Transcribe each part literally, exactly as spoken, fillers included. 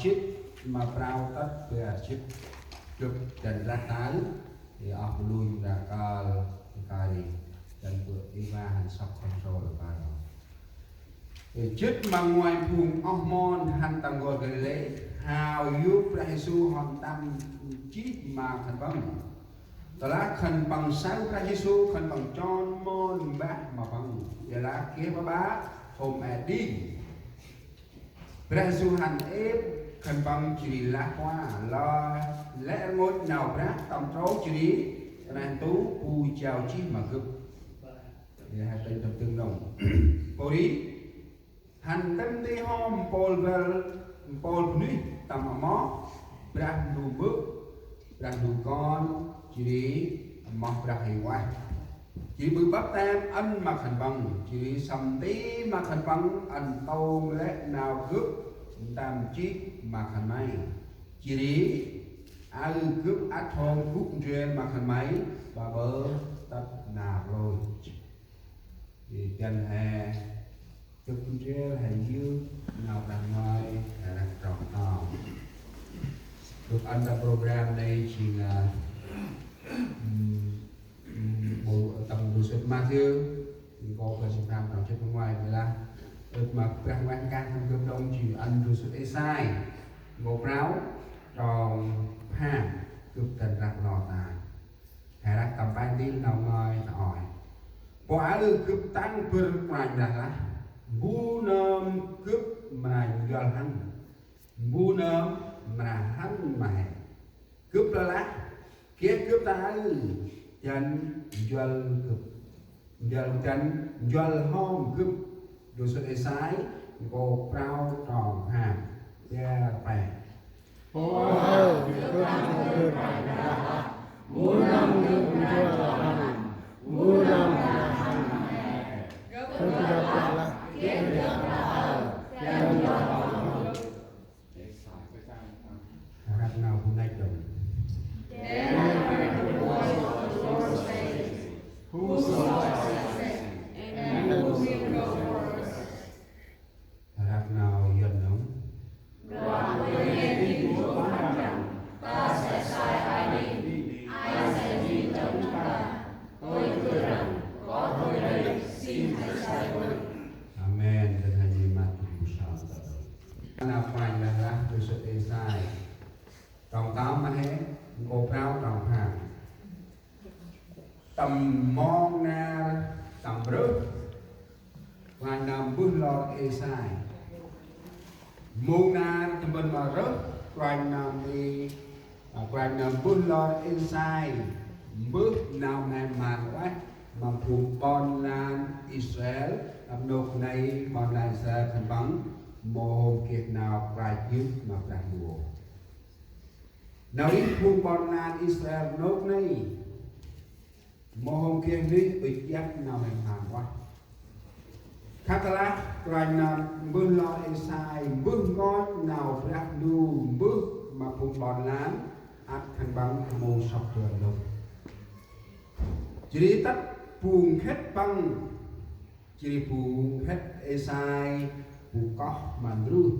Jêt ma prao tât bar jêt. Gâp dăn lah tay. Ê, oh, bu lui mra kal kari. Dăn bơ̆ Êva hăn sŏk kontrol kal. Ê, jêt ma nguai phung oh mon hăn tâm n'gor Galilê, hao yôk Brah Yêsu hŏm ntăm jêh ma khân păng. Tơlah khân păng saơ Brah Yêsu, khân păng chon mon mbah ma Păng. Ƀiălah geh ƀaƀă hôm e đing, Brah Yêsu hăn êp khân păng jêh ri lah kua: Lơi lĕ rngôch nau Brah tâm trôk jêh ri ta neh ntu bu jao jêh ma gâp. Ê, he tĭng tâm tưng nông. Pô ri hăn tâm ti hŏm mpôl băl, mpôl bunuyh tâm amoh Brah Ndu Mbơ̆, Brah Ndu Kon, jêh ri amoh Brah Huêng Ueh. Jêh ri ƀư báp tem ăn ma khân păng, jêh ri săm ti ma khân păng ăn tông lĕ nau gâp ntăm jêh ma khân may. Jêh ri aơ gâp ăt hôm gŭ ndrel ma khân may, ƀaƀơ tât nar lôch. Ê, dăn he gâp ndrel he yơk nau Brah ngơi, he răng trong tong. Gâp ăn ta program nây jêng, ơ, ưm, ưm, bu tâm ndrô sŭt Mathiơ, nkô̆ bar jêt pham trong jêt ma nguai, ƀiălah ơt ma Brah Huêng Ueh nkah tâm gâp đŏng jêng ăn ndrô sŭt Êsai, nkô̆ prao trong pham, gâp dăn răk lor ta. He răk tâm pe ntil nau ngơi ta ơi. Pô aơ gâp tăng bâr Kôranh Brah lah: Mbu nơm gâp mra njuăl hăn? Mbu nơm mra hăn ma he? Gâp lah lah: Geh gâp ta aơ, dăn njuăl gâp, njuăl, dăn njuăl hŏm gâp. Ndrô sŭt Êsai, nkô̆ prao trong pham. Bar pe. Pô aơ gâp tăng bâr Kôranh Brah lah: Mbu nơm gâp mra njuăl hăn? Mbu nơm mra hăn ma he? Gâp lah lah: Geh gâp ta aơ, dăn njuăl hŏm gâp. Răk nau bu năch đŏng. Then I heard the voice of the Lord saying, Who shall ascend, and who will go for us? Răk nau Yuăn đŏng. Đoạn người nghe tin Chúa phán rằng, Ta sẽ sai ai đi, ai sẽ đi trong chúng ta? Tôi thưa rằng, có tôi đây, xin hãy sai tôi. Amen. Dăn he nơm mât bu sa ta đŏng. Nau Kôranh Brah lah, ndrô sŭt Êsai. Trong tơm ma he, nkô̆ prao trong pham. Tâm mông nar tâm rơh, Kôranh nơm mbơh lor Êsai. Mông nar tâm ban ma rơh, Kôranh nơm i, a, Kôranh nơm mbơh lor Êsai, mbơh nau mhe mhan ueh ma phung ƀon lan Israel, ăp nôk nây ƀon lan Israel khân păng mâu hôm geh nau klach yơk ma Brah Ndu. Nau ri phung ƀon lan Israel nôk nây mâu hôm geh nuyh ŭch iăt nau mhe mhan ueh. Khă tơlah Kôranh nơm mbơh lor Êsai mbơh nkoch nau Brah Ndu mbơh ma phung ƀon lan, ăt khân păng mâu sŏk dơn nôk. Jêh ri tât bu nkhĭt păng, jêh ri bu nkhĭt Êsai bu koh ma ndrôih.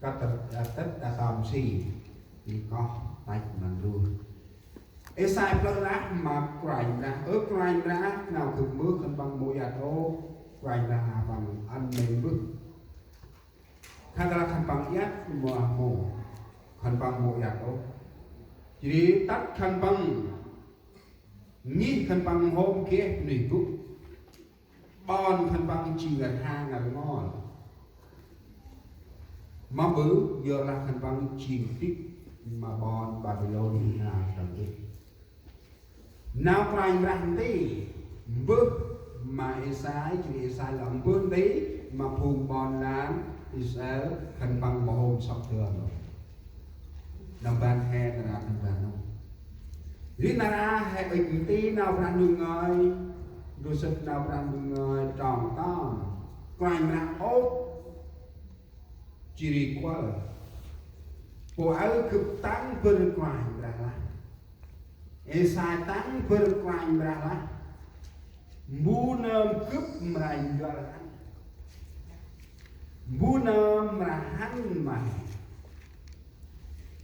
Kât tât, a, tât ta tơm si, i koh tăch ma ndrôih. Êsai plơ̆ lah ma Kôranh Brah: Ơ Kôranh Brah, nau gâp mbơh khân păng mâu iăt ôh. Kôranh Brah lah păng: Ăn may mbơh. Khă tơlah khân păng iăt mâu, mâu, khân păng mâu iăt ôh. Jêh ri tât khân păng ngih khân păng mâu hôm geh bunuyh gŭ. Ƀon khân păng jêng rha ngăr ngol. Ma ƀư, yorlah khân păng jêng dĭk ma ƀon Ƀaƀilôn na srăng dĭk. Nau Kôranh Brah nti mbơh ma Êsai, jêh ri Êsai lŏ mbơh nti ma phung ƀon lan Israel, khân păng mâu hôm sŏk dơn. Nơm ban he nar aơ khân păng nơm. Ri nar aơ he ŭch nti nau Brah Ndu ngơi, ndrô sŭt nau Brah Ndu ngơi trong tơm. Kôranh Brah ôp jêh ri kuăl. Pô aơ gâp tăng bâr Kôranh Brah lah. Êsai tăng bâr Kôranh Brah lah: Mbu nơm gâp mra njuăl hăn? Mbu nơm mra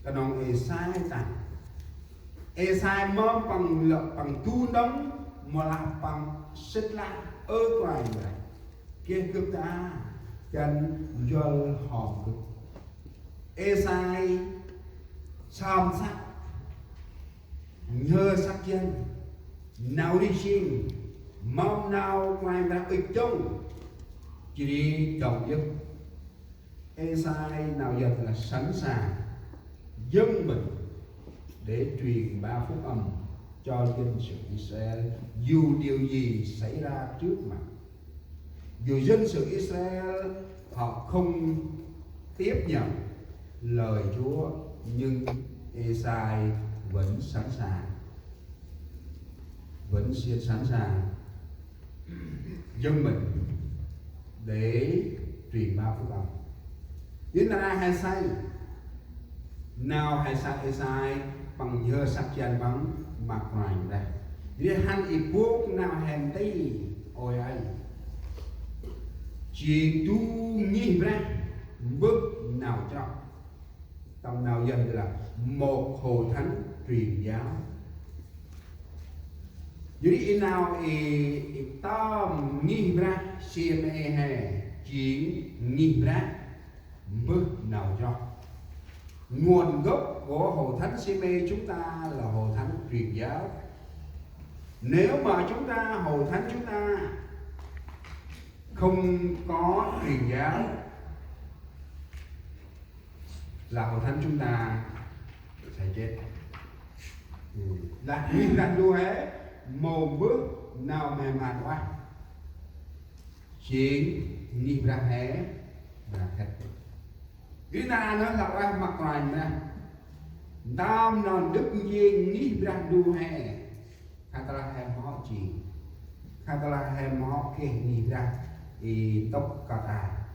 Knŏng Êsai ta. Êsai mơm păng lŏ păng du đŏng, mâu lah păng sĭt lah: Ơ Kôranh Brah, geh gâp ta, dăn njuăl hŏm gâp. Êsai sơm săk, nhhơ săk jăn, nau rêh jêng, mâm nau Kôranh Brah ŭch dŏng, jêh ri dŏng yơh. Êsai nau yơh là sẵn sàng dâng mình để truyền bá phúc âm cho dân sự Israel, dù điều gì xảy ra trước mặt. Dù dân sự Israel họ không tiếp nhận lời Chúa, nhưng Êsai vẫn sẵn sàng, vẫn si-, sẵn sàng dâng mình để truyền bá phúc âm. Yor nau Êsai, nau Êsai, Êsai păng nhhơ săk jăn păng ma Kôranh Brah. Yor hăn i bôk nau hên nti ôi aơ, jêng du ngih Brah mbơh nau chroh. Tâm nau yơh là một hội thánh truyền giáo. Yor ri i nau i, i tâm ngih Brah si mê he, jêng ngih Brah mbơh nau chroh. Nguồn gốc của hội thánh si mê chúng ta là hội thánh truyền giáo. Nếu mà chúng ta, hội thánh chúng ta không có truyền giáo, là hội thánh chúng ta sẽ chết. Ừ. Lah ngih Brah Ndu he mâu mbơh nau mhe mhan ueh, jêng ngih Brah he, Brah khât. Yor nau nơh lah ueh ma Kôranh Brah. Ntơm nau ndâk njêng ngih Brah Ndu he. Khă tơlah he mâu jêng, khă tơlah he mâu geh ngih Brah i ntŭk kơt a.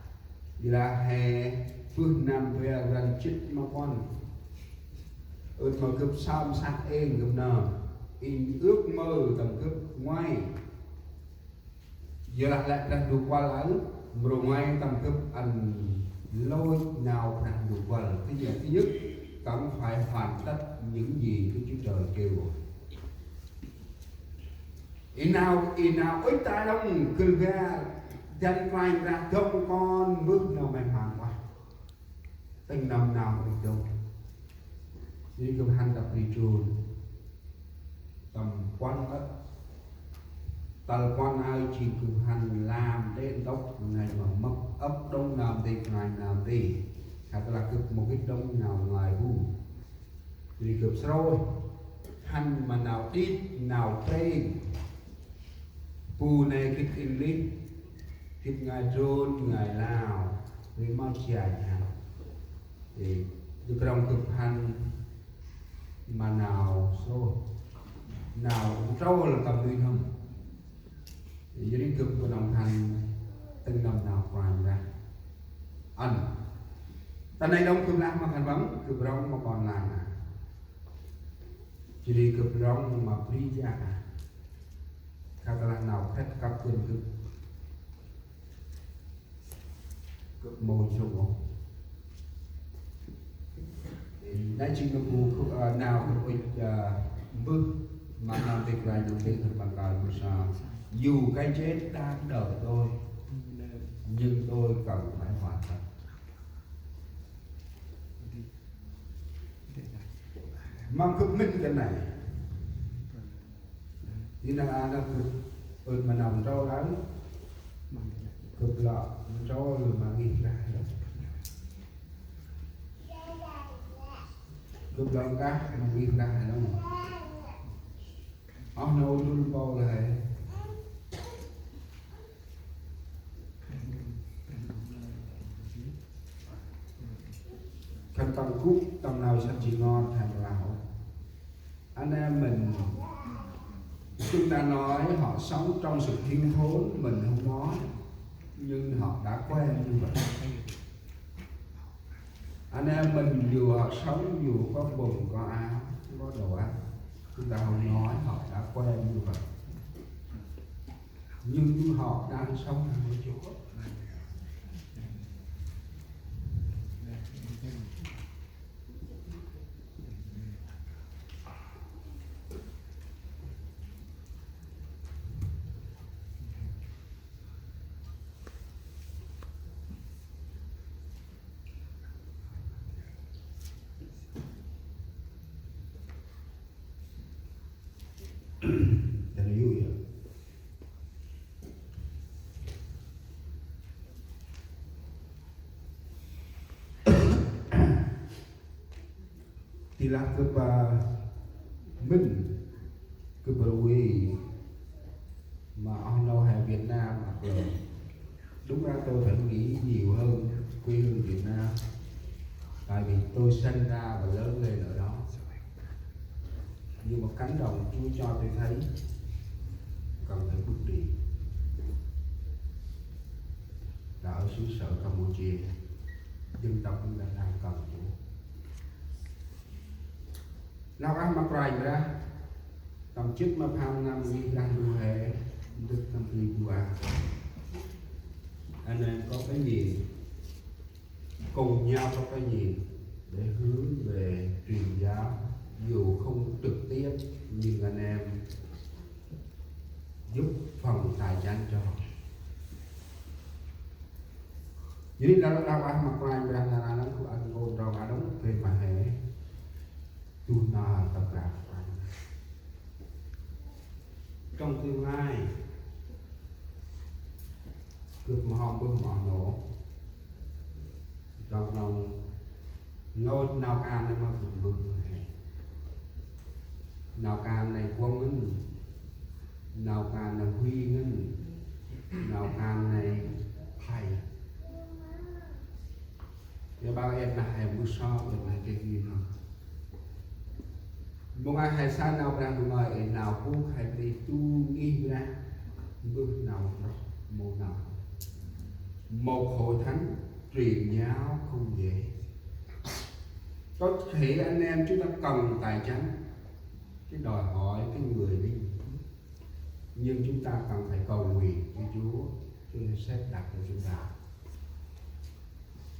Yor lah he bơh năm bri răn jât ma puăn. Ŭt ma gâp sơm săk êng gâp nơm. I ước mơ tâm gâp ngoai. Yor lah lĕ Brah Ndu kuăl aơ, mrô ngoai tâm gâp ăn lôch nau Brah Ndu kuăl. Thứ nhất, thứ nhất, cần phải hoàn tất những gì Đức Chúa Trời kêu. I nau, i nau ŭch ta đŏng gŭ bar, dăn Kôranh Brah dŏng kon mbơh nau mhe mhan ueh. Tĭng nâm nau ŭch dŏng. Jêh ri gâp hăn đăp bri jôn tâm puăn ăt. Tal puăn aơ jêng gâp hăn lam đê̆ ntŭk ngăn ma mâp ăp đŏng nơm nti, ngăn nơm nti. Khă tơlah gâp mâu gĭt đŏng nau ngơi bu. Ri gâp srôih hăn ma nau đĭt, nau prêng. Bu nê gĭt English, gĭt ngơi Drôn, ngơi Lao, ri mâu janh hăn. Ri, ri krŏng gâp hăn ma nau srôih, nau ntrôl tâm nuih n'hâm. Yor ri gâp knŏng hăn tĭng nâm nau Kôranh Brah. Ăn. Ta nây đŏng gâp lah ma khân păng, gâp rŏng ma ƀon lan a. Jêh ri gâp rŏng ma bri dak a. Khă tơlah nau khât kăp gân gâp. Gâp mâu jrŭng ôh. Nây jêng nơh bu, ơ, nau gâp ŭch, ơ, mbơh ma nơm nti Kôranh Brah nti khân păng kơl mơ sa. Dù cái chết đang đợi tôi, nhưng tôi cần phải hoàn thành. Mâm gâp mĭn kơt nây. Ri nau a nơh gâp ŭch ma nau ntrôl aơ. Gâp lŏ ntrôl ma ngih Brah. Gâp lŏ nkah ma ngih Brah đŏng. Oh nô dŭl mpôl he. Khân păng gŭ tâm nau săt ji ngot he mâu lah ôh. Anh em mình, chúng ta nói họ sống trong sự thiếu thốn, mình không nói, nhưng họ đã quen như vậy. Anh em mình dù họ sống, dù có quần, có áo, có đồ ăn, chúng ta không nói, họ đã quen như vậy. Nhưng họ đang sống với Chúa. Haleluya. Ti lah gâp, a, mĭn gâp rvê ma oh nô he Việt Nam, a, đúng ra tôi phải nghĩ nhiều hơn quê hương Việt Nam. Tại vì tôi sinh ra và lớn lên ở đó. Nhưng mà cánh đồng Chúa cho tôi thấy cần phải bước đi. Là ở xứ sở Campuchia, dân tộc chúng ta đang cần Chúa. Nau ah ma Kôranh Brah, tâm jât ma pham năm ngih Brah Ndu he, dâk tâm ti bua. Anh em có cái nhìn, cùng nhau có cái nhìn để hướng về truyền giáo, dù không trực tiếp nhưng anh em giúp phần tài chánh cho họ. Jadi đah nau ah ma Kôranh Brah nar aơ nơh, gâp ăn ngôn trong a đŏng, gay ma he du nar tâm Brah Kôranh. Trong tương lai, gâp mâu hôm bơh ma oh nô, trong nông nô nau kan nây ma gâp bơh ma he. Nau kan nây Kuông ngăn, nau kan nây Huy ngăn, nau kan nây Phay. Ya, bao em nah em bơh so, em nah kê ghi nơh. Mông a he sa nau Brah Ndu ngơi, e nau pŭk he ti tu ngih Brah, bơh nau chroh, mâu nau. Một hội thánh truyền giáo không dễ. Có thể anh em chúng ta cần tài chánh, cái đòi hỏi cái người đi. Nhưng chúng ta cần phải cầu nguyện cho Chúa, Chúa sẽ sắp đặt cho chúng ta.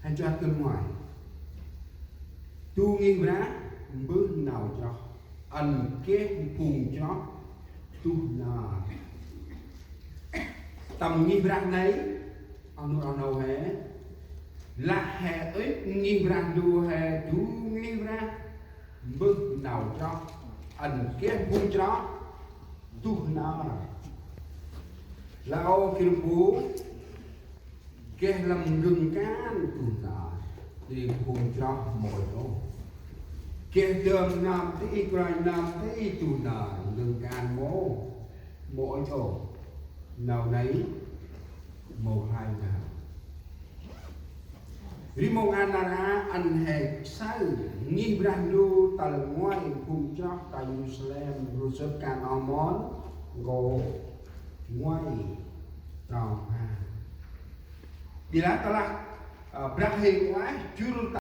Hên cho tương ngoại. Tu ngih Brah, bơh nau chroh. Ăn geh phung chroh, tuh nar. Tâm ngih Brah nây, oh nô, oh nô he. Lah he ŭch ngih Brah Ndu he, tu ngih Brah, bơh nau chroh. Ăn geh phung chroh, tuh nar. Lah ô kơt bu, geh lăm ngưng kan tuh nar, ti phung chroh mâu ŭch ôh. Geh dơm nơm ti, kôranh nơm ti tuh nar, ngưng kan mâu, mâu ŭch ôh. Nau nây mâu hê nau. Ri mông a nar aơ ăn he saơ ngih Brah Ndu tal ngoai phung chroh ta Yêrusalem, rŭ sŭt kan oh mon, gô ngoai trong pha. Bi lah tơlah, ơ, Brah Huêng Ueh jŭr ta